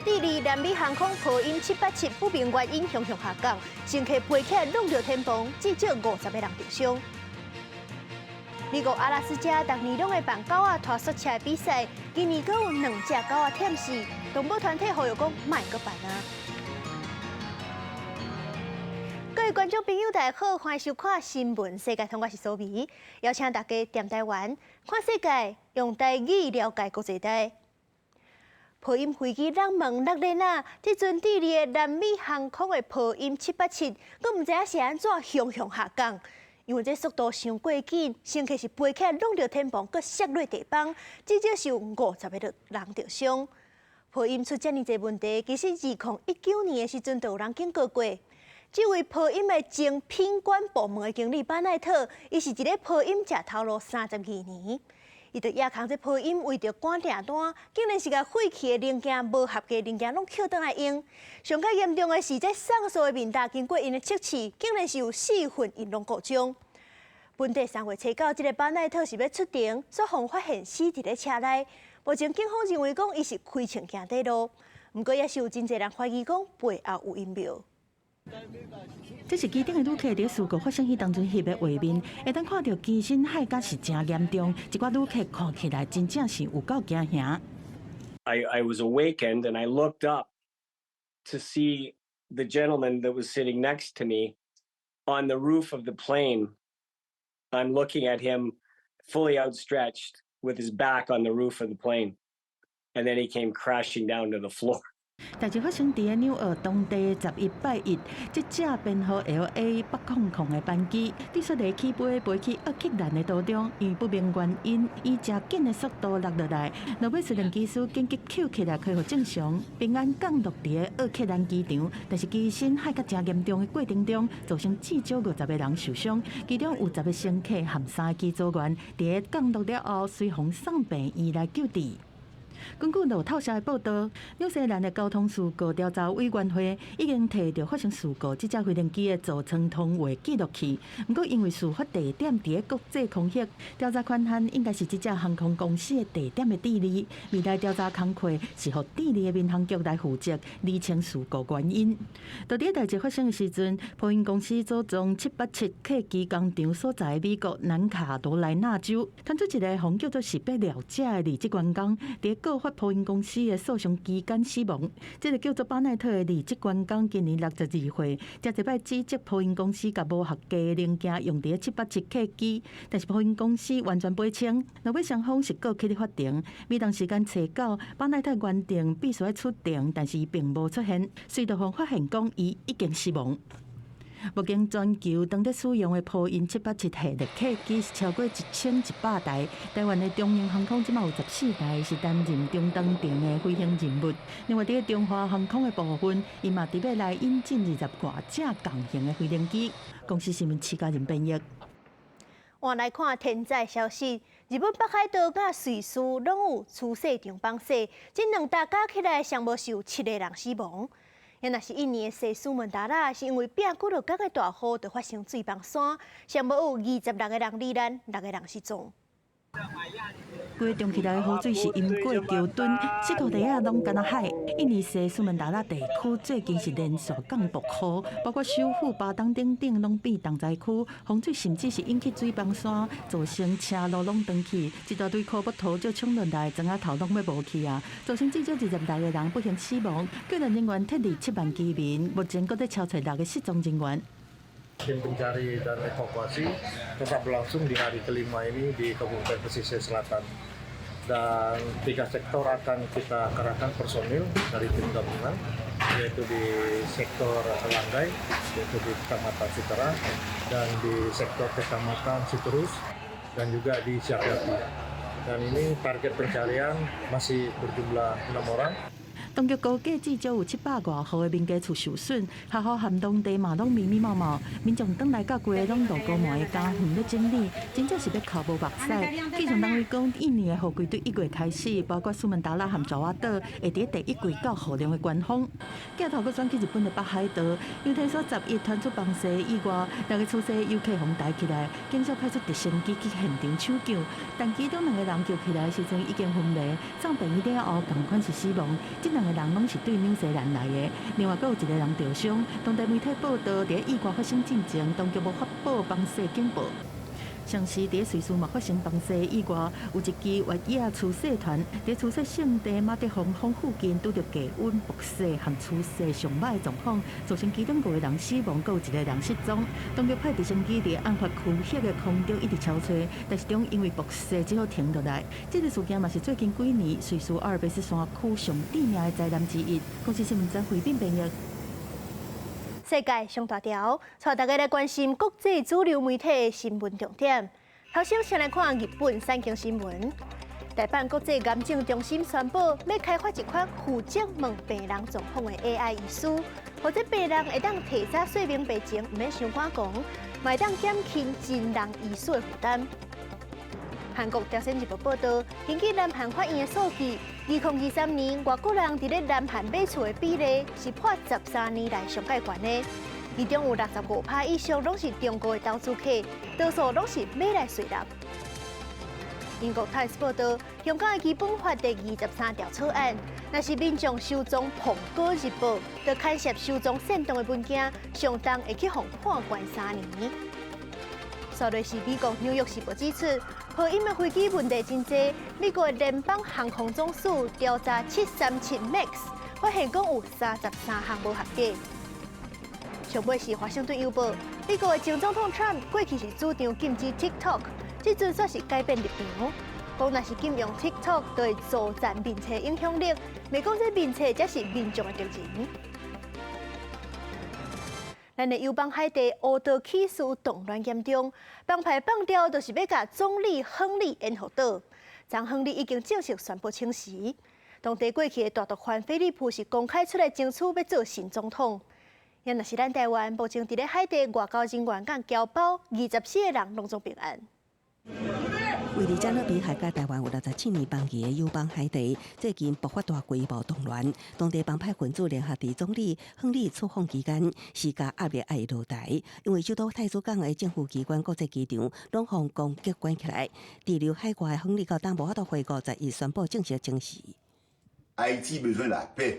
智利南美航空波音787不明原因向向下降，乘客飛起來挵著天棚，至少50個人受傷。美國阿拉斯加逐年攏會辦狗仔拖雪車比賽，今年閣有兩隻狗仔忝死，動保團體呼籲講莫閣辦啊！各位觀眾朋友，大家好，歡迎收看《新聞世界通》，我是蘇美，邀請大家踮台灣看世界，用台語了解國際大。波音飛機人門落輪啊！這陣智利的南美航空的波音七八七，閣毋知影是按怎向向下降，因為這速度傷過緊，乘客是飛起來挵著天棚，閣摔落地板，至少是有50個人受傷。波音出遮爾濟問題，其實2019年的時陣就有人警告過。這位波音的前品管部門的經理巴奈特，伊是佇咧波音食頭路32年。伊就倚空這波音為著趕訂單，竟然是共廢棄的零件、無合格零件攏抾轉來用。上較嚴重的是，這送數的面罩經過𪜶的測試，竟然是有四份𪜶攏故障。本地3月初9，這个巴奈特是欲出庭，煞予發現死佇咧車內。目前警方認為講伊是開槍行短路，毋過也是有真濟人懷疑講背後有陰謀。這是機頂的旅客佇事故發生彼當陣翕的畫面，會當看著機身海甲是誠嚴重，一寡旅客看起來真正是有夠驚嚇。 I was awakened and I looked up to see the gentleman that was sitting next to me on the roof of the plane. I'm looking at him fully outstretched with his back on the roof of the plane. And then he came crashing down to the floor. 代誌發生佇个紐約當地11拜一，這隻編號 LA 800的班機，佇雪梨起飛飛去奧克蘭的途中，因為不明原因，以誠緊的速度落落來，落尾雖然機師緊急抾起來恢復正常，平安降落佇个奧克蘭機場，但是機身海甲誠嚴重的過程中，造成至少50個人受傷，其中有10個乘客和三个機組員，佇个降落了後，隨予送病院來救治。根據路透社的報道，紐西蘭的交通事故調查委員會已經提著發生事故這架飛行機的座艙通話記錄器。毋過，因為事發地點佇个國際空域，調查權限應該是這架航空公司的地點的智利。未來調查工課是予智利的民航局來負責釐清事故原因。到佇代誌發生的時陣，波音公司組裝787客機工廠所在的美國南卡羅來納州，傳出一个予叫做識別了者的離職員工，佇告發波音公司的訴訟期間死亡。這个叫做巴奈特的離職員工今年62歲，誠濟擺指責波音公司共無合格的零件用佇七八七客機，但是波音公司完全掰清。落尾雙方是告起佇法庭，美東時間初九，巴奈特原定必須愛出庭，但是伊並無出現，隨著予發現講伊已經死亡。目前全球當咧使用的波音七八七系列客機是超過1100台，台灣的長榮航空這馬有14台是擔任中長程的飛行任務。另外，佇个中華航空的部分，伊嘛佇欲來引進20外架共型的飛行機。公視新聞徐家仁編譯。換來看天災消息，日本北海道佮瑞士攏有趨勢長崩勢，這兩搭加起來，上無是有七个人死亡。若是印尼的西蘇門答臘，是因為拚幾落工的大雨，就發生水崩山，上無有26個人罹難，六個人失蹤。規個中起來的雨水是淹過橋墩，四箍地仔攏敢若海。印尼西蘇門答臘地區最近是連續降暴雨，包括首府巴東等等攏變重災區，洪水甚至是引起水崩山，造成車路攏斷去，一大堆枯木頭就衝落來，庄仔頭攏欲無去啊！造成至少26個人不幸死亡，救援人員撤離7萬居民，目前閣咧搜揣六个失蹤人員。 Tim pencari dan evakuasi tetap berlangsung di hari kelima ini di Kabupaten Pesisir Selatan. Dan tiga sektor akan kita kerahkan personil dari tim gabungan, yaitu di sektor Langgai, yaitu di Kecamatan Sutera, dan di sektor Kecamatan Sitorus, dan juga di Siak Yapi. Dan ini target pencarian masih berjumlah enam orang. 當局估計至少有700外戶的民家厝受損，學校和農地嘛攏密密麻麻，民眾轉來到規个攏路過滿的家園咧整理，真正是欲哭無目屎。氣象單位講，印尼的雨季對1月開始，包括蘇門答臘和爪哇島，會佇第一季到雨量的高峰。鏡頭閣轉去日本的北海道，羊蹄山11傳出崩瀉意外，六个出事遊客予抬起來，警察派出直升機去現場搶救，但其中兩个人救起來的時陣已經昏迷，送病院了後，仝款是死亡。這兩兩個人攏是對紐西蘭來的，另外閣有一個人著傷。當地媒體報導，佇意外發生進前，當局無發布崩勢警報。同時，佇瑞士嘛發生崩勢意外，有一支越野初雪團佇初雪勝地馬特洪峰附近拄著低溫薄雪和初雪上歹的狀況，造成其中五個人死亡，閣有一個人失蹤。當局派直升機佇案發區域的空中一直搜揣，但是終因為薄雪只好停落來。這個事件嘛是最近幾年瑞士阿爾卑斯山區上致命的災難之一。公視新聞曾慧敏編譯。世界上大條，帶大家來關心國際主流媒體的新聞重點。頭先先來看日本產經新聞。大阪國際癌症中心宣布，欲開發一款負責問病人狀況的 AI 醫師，予這病人會當提早說明病情，毋免傷趕狂，嘛會當減輕真人醫師的負擔。韓國朝鮮日報報導，根據南韓法院的數據，2023年外國人佇咧南韓買厝的比例是破13年來上蓋懸的，其中有65%以上攏是中國的投資客，多數攏是欲來稅納。英國泰斯報導，香港的基本法第二十三條草案，若是民眾收藏《蘋果日報》，就牽涉收藏煽動的文件，上重會去予判關3年。煞落是美國紐約時報指出，波音的飛機問題真濟，美國的聯邦航空總署調查737 MAX，發現講有33項無合格。上尾是華盛頓郵報，美國的前總統 Trump 過去是主張禁止 TikTok，這陣煞是改變立場，講若是禁用 TikTok，就會助長民粹影響力，袂講這民粹才是民眾的敵人。咱的友邦海地烏道起事動亂嚴重，幫派放調就是欲共總理亨利延予倒。昨亨利已經正式宣布請辭。當地過去的大毒販菲利普是公開出來爭取欲做新總統。也若是咱台灣，目前佇咧海地外交人員佮僑胞24個人攏總平安。位佇加勒比海佮台灣有67年邦誼的友邦海地，最近爆發大規模動亂，當地幫派分子聯合佇總理亨利出訪期間，施加壓力愛伊落台，因為首都太子港的政府機關國際機場攏予攻擊關起來，滯留海外的亨利到今無法度回國，十一宣布正式請辭。 Haïti bezwen lapè.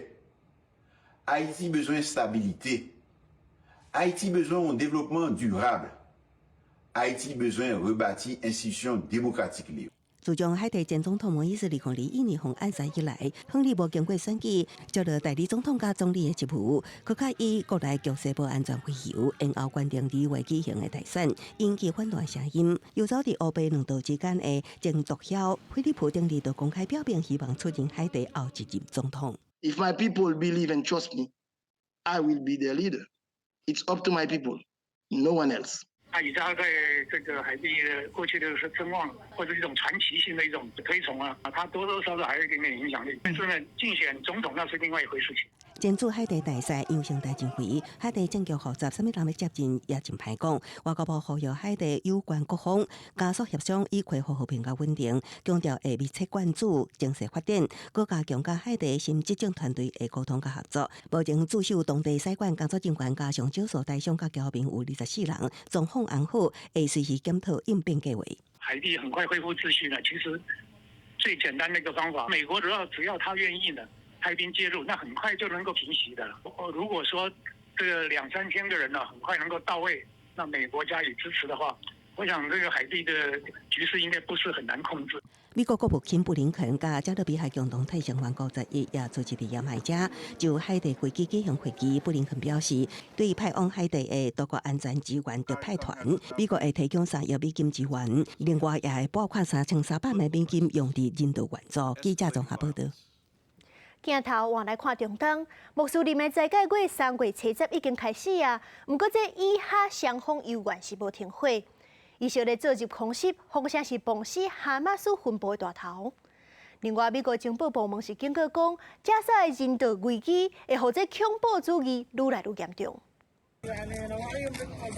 Haïti bezwen stabilite. Haïti bezwen yon devlopman dirab. Haïti bezwen rebati enstitisyon demokratik li yo. 自從海地前總統莫伊斯2021年予暗殺以來，亨利無經過選舉，接落代理總統佮總理的職務，閣較以國內局勢無安全為由，延後決定2月舉行的大選，引起反對聲音。遊走佇烏白兩道之間的前毒梟菲利普頂日就公開表明，希望出任海地後一任總統。 If my people believe and trust me, I will be their leader. It's up to my people, no one else. 他以他在這個海地的過去的聲望，或者一種傳奇性的一種推崇啊，他多多少少還有一點點影響力。但是呢，競選總統那是另外一回事情。前駐海地大使楊聖大認為，海地政局複雜，啥物人欲接任也真歹講。外交部呼籲海地有關各方加速協商，以恢復和平佮穩定，強調會密切關注情勢發展，閣加強佮海地新執政團隊的溝通佮合作。目前駐守當地使館工作人員加上少數台商佮僑民有24人，狀況安好，會隨時檢討應變計劃。海地很快恢復秩序呢，其實最簡單的一個方法，美國只要他願意呢，派兵介入，那很快就能夠平息的。如果說這個兩三千個人呢，很快能夠到位，那美國加以支持的話，我想這個海地的局勢應該不是很難控制。美國國務卿布林肯佮加勒比海共同體成員國十一也組織佇牙買加就海地危機舉行會議。布林肯表示，對於派往海地的多國安全支援特派團，美國會提供3億美金支援，另外也會撥款3300萬美金用佇人道援助。記者綜合報導。鏡頭換來看中東，穆斯林的齋戒月3月初10已經開始啊。毋過這以哈雙方猶原是無停火。以色列做入空襲，號稱是磅死哈馬斯分部的大頭。另外，美國情報部門是警告講，加沙的人道危機會予這恐怖主義愈來愈嚴重。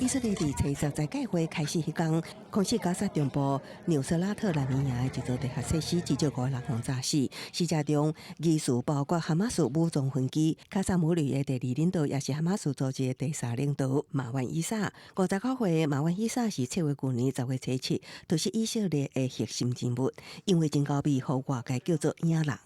以色列佇初十在計會開始彼工，空襲加沙中部紐瑟拉特難民營的一座地下設施，至少五個人予炸死。死者中疑似包括哈馬斯武裝分支卡薩姆旅的第二領導，也是哈馬斯組織的第三領導馬萬伊薩。59歲馬萬伊薩是策劃舊年10月初7突襲以色列的核心人物，因為真高被予外界叫做影人。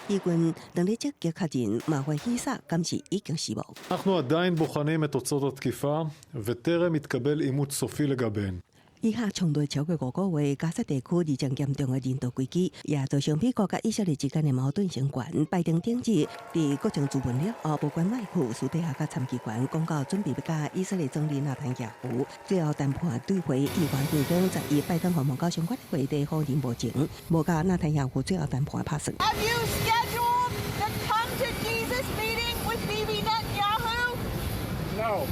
以軍當咧積極確認馬萬伊薩敢是已經死亡。 אנחנו עדיין בוחנים את תוצאות התקיפה וטרם התקבל אימות סופי לגביהן. 以哈衝突超過5個月，加沙地區日漸嚴重的人道危機，也造成美國佮以色列之間的矛盾升懸。拜登頂日佇國情諮文了後，無關麥克私底下佮參議員講到，準備欲佮以色列總理納坦雅胡最後談判對話。議員會講11，拜登訪問到相關的會議否認無情，無佮納坦雅胡最後談判拍算。 Have you scheduled the come to Jesus meeting with Bibi Netanyahu? No.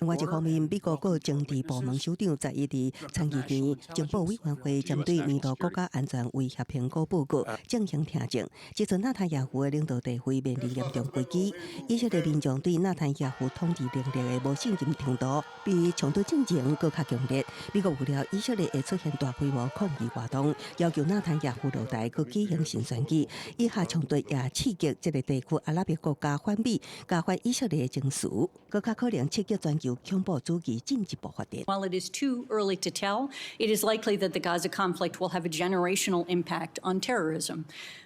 另外一方面，美國各政治部門首長十一佇參議院情報委員會針對年度國家安全威脅評估報告進行聽證。這陣納坦雅胡的領導地位面臨嚴重危機，以色列民眾對納坦雅胡統治能力的無信任程度比衝突進前閣較強烈。美國預料以色列會出現大規模抗議活動，要求納坦雅胡落台閣舉行新選舉。以哈衝突也刺激這個地區阿拉伯國家反美、佮反以色列的情緒，閣較可能刺激全球恐怖主義進一步發展。 While it is too early to tell, it is likely that the Gaza conflict will have a generational impact on terrorism.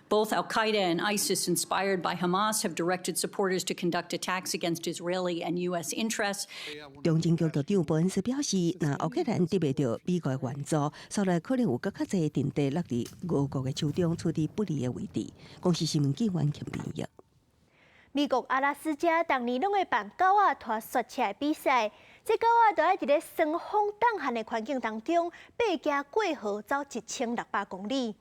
Both Al Qaeda and ISIS, inspired by Hamas, have directed supporters to conduct attacks against Israeli and U.S. interests. 中情局局長伯恩斯表示，若烏克蘭得袂著美國援助，煞來可能有閣較濟陣地落佇俄國的手中，處佇不利的位置。公視新聞記者袁慶編譯。美國阿拉斯加逐年攏會辦狗仔拖雪車的比賽，這狗仔都愛佇咧霜風凍寒的環境當中，爬行過河走1600公里。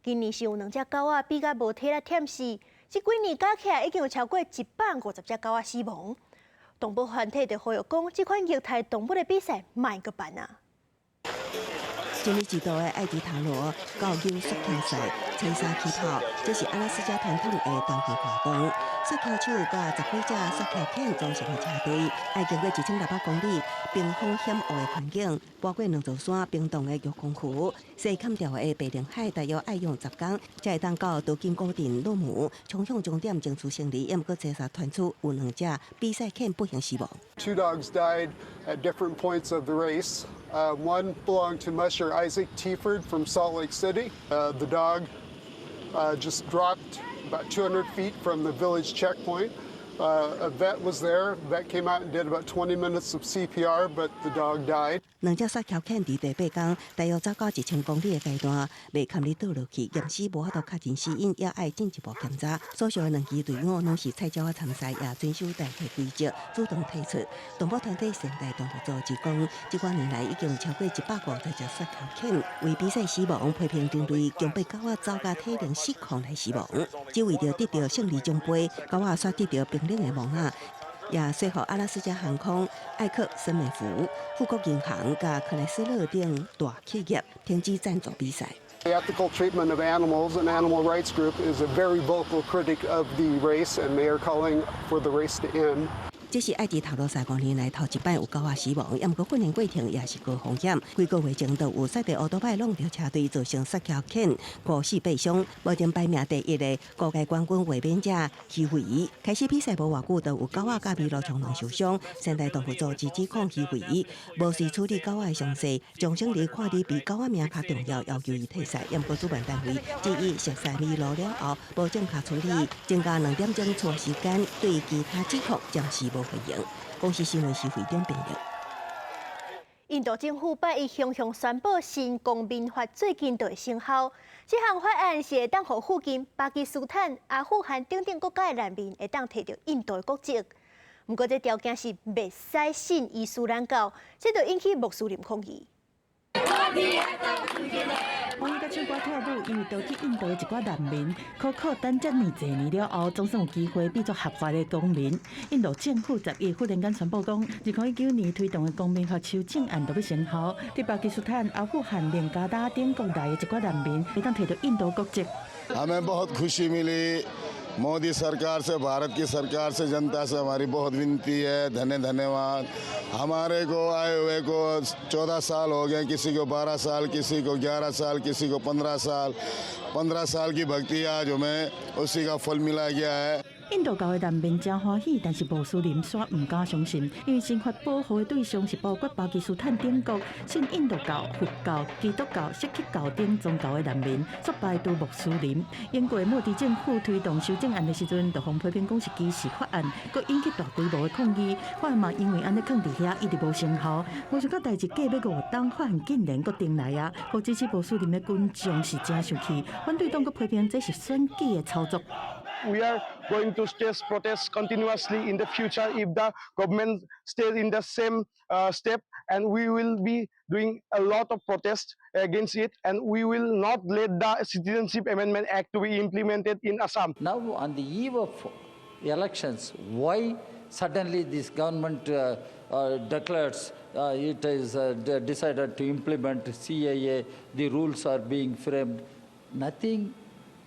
今年是有兩隻狗仔比甲無體力忝死，這幾年加起來已經有超過150隻狗仔死亡。動保團體就呼籲講，這款虐待動物的比賽莫閣辦啊！一年一度的艾迪塔羅狗遛雪橇賽，初三起跑，這是阿拉斯加傳統的冬季活動。雪橇手佮10幾隻雪橇犬組成的車隊，愛經過1600公里冰封險惡的環境，跋過兩座山冰凍的育空湖，西砍掉的白令海，大約愛用10工，才會當到多金古鎮魯姆，衝向終點爭取勝利。毋過這次傳出有兩隻比賽犬不幸死亡。 Two dogs died at different points of the race. One belonged to musher Isaac Teaford from Salt Lake City. The dog just dropped about 200 feet from the village checkpoint. A vet was there. Vet came out and did about 20 minutes of CPR, but the dog died. 兩隻雪橇犬佇第八工，大約走到1000公里的階段，袂堪得倒落去，驗屍無法度確認死因，也愛進一步檢查。所屬的兩支隊伍攏是菜鳥仔參賽，也遵守大會規則，主動退出。動保團體現代動物組織講，這幾年來已經有超過150隻雪橇犬為比賽死亡，批評人類強迫狗仔走甲體能失控來死亡，只為著得著勝利獎杯，狗仔煞得著冰冷的網仔。也說予阿拉斯加航空、艾克森美孚、富國銀行佮克萊斯勒等大企業停止贊助比賽。 The Ethical Treatment of Animals, an animal rights group, is a very vocal critic of the race, and they are calling for the race to end. 這是艾迪塔羅賽5年來頭一擺有狗仔死亡，毋過訓練過程也是高風險。幾個月前就有雪地歐多擺弄著車隊造成雪橇犬五死八傷，目前排名第一的高階冠軍衛冕者徐慧儀，開始比賽無偌久，就有狗仔佮麋鹿衝浪受傷。現代動物組織指控徐慧儀無序處理狗仔的傷勢，將勝利看佇比狗仔命較重要，要求伊退賽。毋過主辦單位質疑熟悉麋鹿了後無正確處理，增加2點鐘錯時間，對其他指控暫時無回應。公視新聞是會長編譯。印度政府拜一雄雄宣布新公民法最近就會生效。這項法案是會當予附近巴基斯坦、阿富汗等等國家的難民會當摕著印度的國籍。毋過這條件是袂使信伊斯蘭教，這就引起穆斯林抗議。歡喜佮唱歌跳舞，因為逃去印度的一寡難民，苦苦等遮爾濟年了後，總算有機會變做合法的公民。印度政府11忽然間宣布講，2019年推動的公民法修正案就欲生效，佇巴基斯坦、阿富汗、孟加拉等國來的一寡難民，會當摕著印度國籍。 हमें बहुत खुशी मिली Modi सरकार से, भारत की सरकार से, जनता से हमारी बहुत विनती है। धन्य धन्यवाद। हमारे को आए हुए को 14 साल हो गए, किसी को 12 साल, किसी को 11 साल, किसी को 15 साल। 15 साल की भक्ति, आज हमें उसी का फल मिला गया है। 印度教的難民誠歡喜，但是穆斯林煞毋敢相信，因為刑法保護的對象是包括巴基斯坦等國信印度教、佛教、基督教、錫克教等宗教的難民，煞排除穆斯林。英國莫迪政府推動修正案的時陣，就予批評講是歧視法案，閣引起大規模的抗議。法案嘛因為按呢囥佇遐，一直無生效。無想到代誌過欲五冬，法案竟然閣登來啊！予支持穆斯林的群眾是誠生氣，反對黨閣批評這是選舉的操作。 We are going to stage protests continuously in the future if the government stays in the same step, and we will be doing a lot of protests against it, and we will not let the Citizenship Amendment Act to be implemented in Assam. Now, on the eve of elections, why suddenly this government declares it is decided to implement CAA, the rules are being framed? Nothing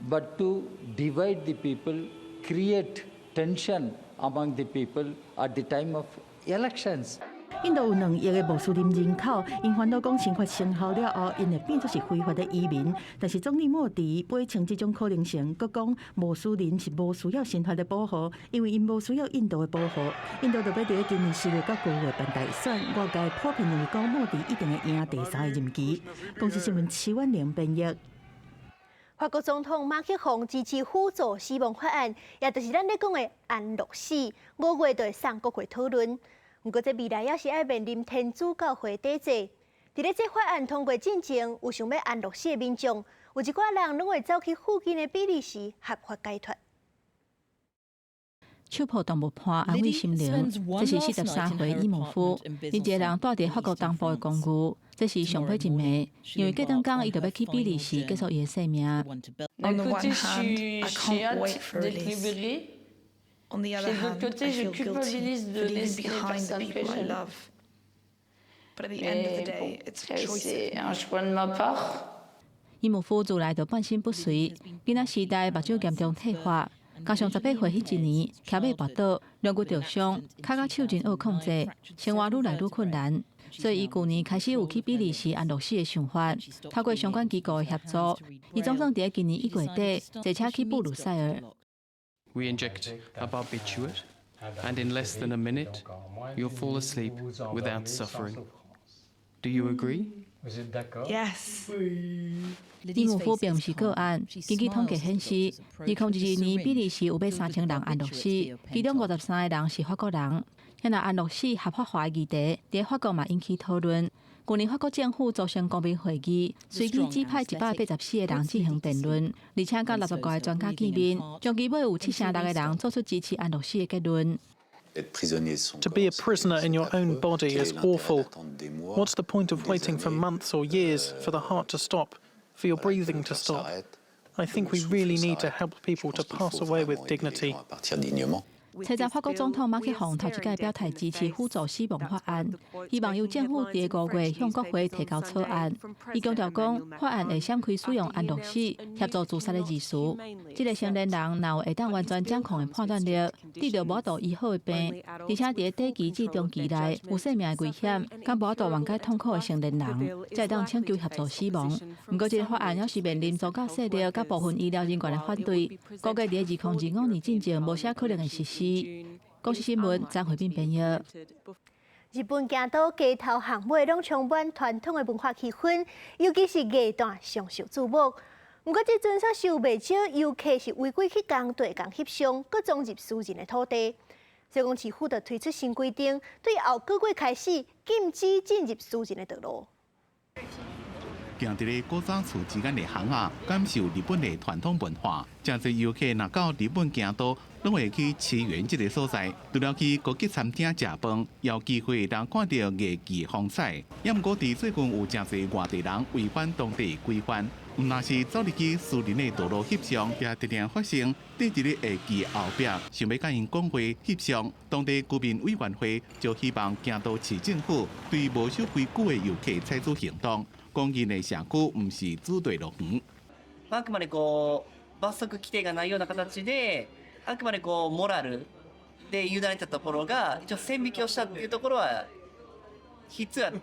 but to divide the people, create tension among the people at the time of elections. 印度有2億个穆斯林人口，𪜶煩惱講新法生效了後，𪜶會變做是非法的移民。但是總理莫迪否認這種可能性，閣講穆斯林是無需要新法的保護，因為𪜶無需要印度的保護。印度就欲佇今年4月到9月辦大選，外界普遍認為講莫迪一定會贏第三个任期。公視新聞徐婉玲編譯。法國總統馬克宏支持輔助死亡法案，也就是咱咧講的安樂死，5月就會送國會討論。毋過這未來也是愛面臨天主教會抵制。佇咧這法案通過進前，有想欲安樂死的民眾，有一寡人攏會走去附近的比利時合法解脫。手抱動物伴安慰心靈，這是43歲伊姆夫，伊一個人蹛佇法國東部的公寓，這是上尾一暝，因為過兩工伊就欲去比利時結束伊的生命。 D'un côté, je suis hâte d'être libérée. Et de l'autre côté, je culpabilise de laisser les personnes que j'aime. Mais bon, c'est un choix de ma part. 伊姆夫自來就半身不遂，囡仔時代目睭嚴重退化，加上18歲彼一年，騎馬跋倒，龍骨著傷，跤佮手真惡控制，生活愈來愈困難。所以，伊舊年開始有去比利時安樂死的想法，透過相關機構的協助，伊總算佇今年1月底坐車去布魯塞爾。 We inject a barbiturate, and in less than a minute, you'll fall asleep without suffering. Do you agree? Yes. 伊姆夫並毋是個案，根據統計顯示，2022年比利時有欲3000人安樂死，其中53個人是法國人。現在安樂死合法化的議題，佇法國嘛引起討論。舊年法國政府組成公民會議，隨機指派184個人進行辯論，而且佮60多个專家見面，終其尾有76個人做出支持安樂死的結論。 To be a prisoner in your own body is awful. What's the point of waiting for months or years for the heart to stop, for your breathing to stop? I think we really need to help people to pass away with dignity. 初十法國總統馬克宏頭一擺表態支持輔助死亡法案，希望由政府佇5月向國會提交草案。伊強調講，法案會閃開使用安樂死協助自殺的意思。這個成年人若有會當完全掌控的判斷力，得著無法度醫好的病，而且佇短期至中期內有生命的危險，佮無法度緩解痛苦的成年人，才會當請求協助死亡。毋過，這個法案猶是面臨宗教勢力佮部分醫療人員的反對，估計佇2025年進前無啥可能會實施。公視新聞張惠敏編譯。日本京都街頭巷尾攏充滿傳統的文化氣氛，尤其是藝旦上受矚目。毋過，這陣煞受袂少遊客是違規去工地共翕相，閣闖入私人的土地。所以講市府就推出新規定，對後個月開始禁止進入私人的道路。行佇咧古早厝之間的巷仔，感受日本的傳統文化。誠濟遊客若到日本京都，攏會去祇園這个所在。除了去高級餐廳食飯，也有機會通看著藝伎風采。也毋過，佇最近有誠濟外地人違反當地規範，毋但是走入去私人的道路翕相，也常常發生佇佇咧藝伎後壁，想欲佮𪜶講話翕相。當地居民委員會就希望京都市政府對無守規矩的遊客採取行動。講𪜶的社區毋是主題樂園。あくまでこう罰則規定がないような形であくまでこうモラルで委ねたところが一応線引きをしたっていうところは必要やっ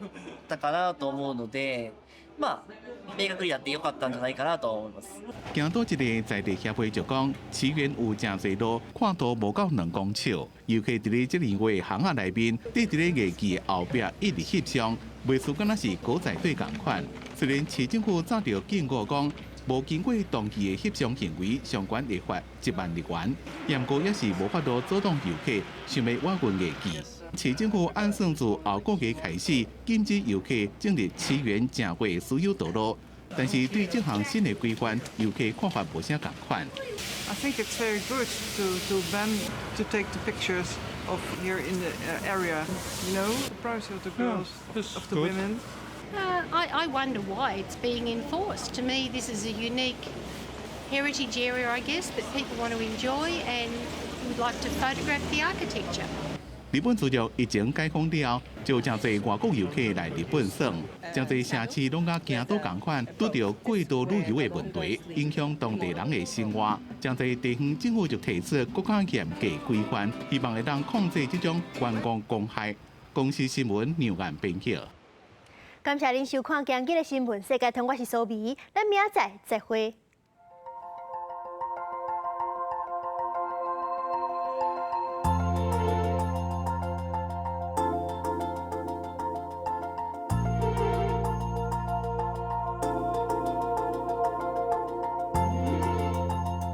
たかなと思うので、まあ明確になってよかったんじゃないかなと思います。京都一个在地協會就講，祇園有誠濟路，寬度無夠2公尺，遊客佇咧這年月巷仔內面，對佇咧藝妓後壁一直翕相，袂輸敢若是古早對仝款。雖然市政府早就警告講，無經過同意的翕相行為，上懸會罰1萬日元，毋過也是無法度阻擋遊客想欲挖掘藝妓。市政府按算自後個月開始禁止遊客進入祇園正月所有道路，但是對這項新的規範，遊客看法無啥仝款。 I think it's very good to ban to take the pictures of here in the area. The privacy of the girls, of the women. I wonder why it's being enforced. To me, this is a unique heritage area, I guess, that people want to enjoy and would like to photograph the architecture. 日本自從疫情解封了後，就誠濟外國遊客來日本耍，誠濟城市攏佮京都仝款，拄著過度旅遊的問題，影響當地人的生活。誠濟地方政府就提出閣較嚴格規範，希望會當控制這種觀光公害。公視新聞梁岸編輯。感謝恁收看今日的新聞世界通，我是蘇美，咱明仔載再會。